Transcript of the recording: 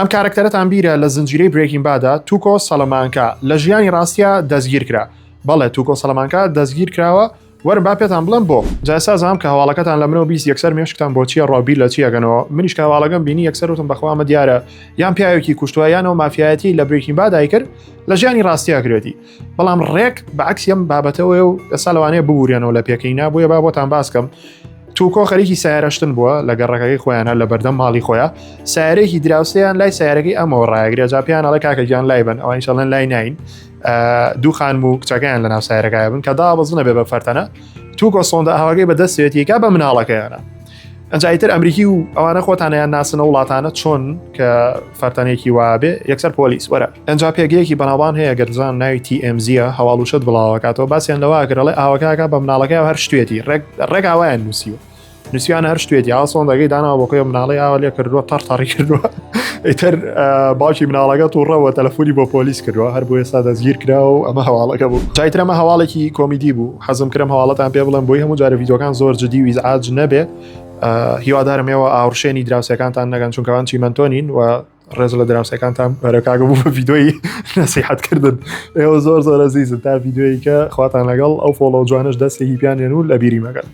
ئەم کارەکتەرەتان بیرە لە زنجیرەی Breaking Bad ا توکۆ سەلەمانکا لە ژیانی ڕاستیا دەستگیر کرا بەڵێ توکۆ سەلەمانکا دەستگیر کراوە وەرن با پێتان بڵێم بۆ جا ئێستا زانم کە هەواڵەکەتان لە منەوە 20 یەکسەر مێشکتان بۆ چییە ڕۆ بیر لە چی ئەگەنەوە منیش کە هەواڵەکەم بینی یەکسەر وتم بەخوا ئەمە دیارە یان پیاوێکی کوشتووە یانەوە مافیایەتی لە Breaking Bad ای کرد لە ژیانی ڕاستیا کرێتی بەڵام ڕێک بە عەکسی ئەم بابەتەوەیە و ئێستا لەوانەیە ببورێنەوە لە پێکەینا بۆیە با بۆتان باسکەم توکۆ خەریکی سیارەشتن بووە لە گەڕەکەکەی خۆیان هەر لە بەردەم ماڵی خۆیان سیارێکی دراوسیان لای سیارەکەی ئەمەوە ڕایگرێ جا پێیان ئەڵێ کاکە گیان لای بن ئەوانیش ئەڵێن لای ناین دوو خانم و کچەکەیان لە ناو سیارەکە بن کە دابەزنە بێ بە فەرتەنە توکۆ سۆندە ئاوەکەی بەدەستێتیکا بە مناڵەکەیانە ئەنجا ئیتر ئەمریکی و ئەوانە خۆتانیان ناسنە وڵاتانە چۆن کە فەرتەنێکی وابێ یەکسەر پۆلیس وەرە ئەنجا پێگەیەکی بەناوبان هەیە گەرزان ناوی TMZ ە هەواڵ و شت بڵاوەکاتەوە باسییان لەوە گرڵێ ئاوەکەکە بە مناڵەکەی هەر شتێتی ڕێک ڕێک ئاوایان نووسیوە نووسیانە هەر شتێتی ئاسۆندەکەی داناوە بۆ خۆی مناڵی ئاوا لێ کردووە تەڕ تەڕی کردووە ئیتر باوکی مناڵەکە تووڕەوە تەلەفۆنی بۆ پۆلیس کردووە هەر بۆ ئێستا دەستگیر کرا و ئەمە هەواڵەکە بوو جایتر ئەمە هەواڵێکی کۆمیدی بوو حەزم کرم هەواڵەتان پێ بڵێم بۆی هەموو جارە ڤیدیۆکان زۆر جدی و ئیزعاج نەبێ هیوادارم ئێوە ئاوڕشێنی دراوسەکانتان نەگەن چونکەوان چیمەنتۆنین و ڕێز لە دراوسەکانتان بەرەکاگە بوو بە ڤیدۆی نەسیحەتکردن ئێوە زۆر زۆر ئەزیزن تا ڤیدیۆیەکە خواتان لەگەڵ ئەو follow جوانش دەستێکی پیانێن و لە بیری مەگەن.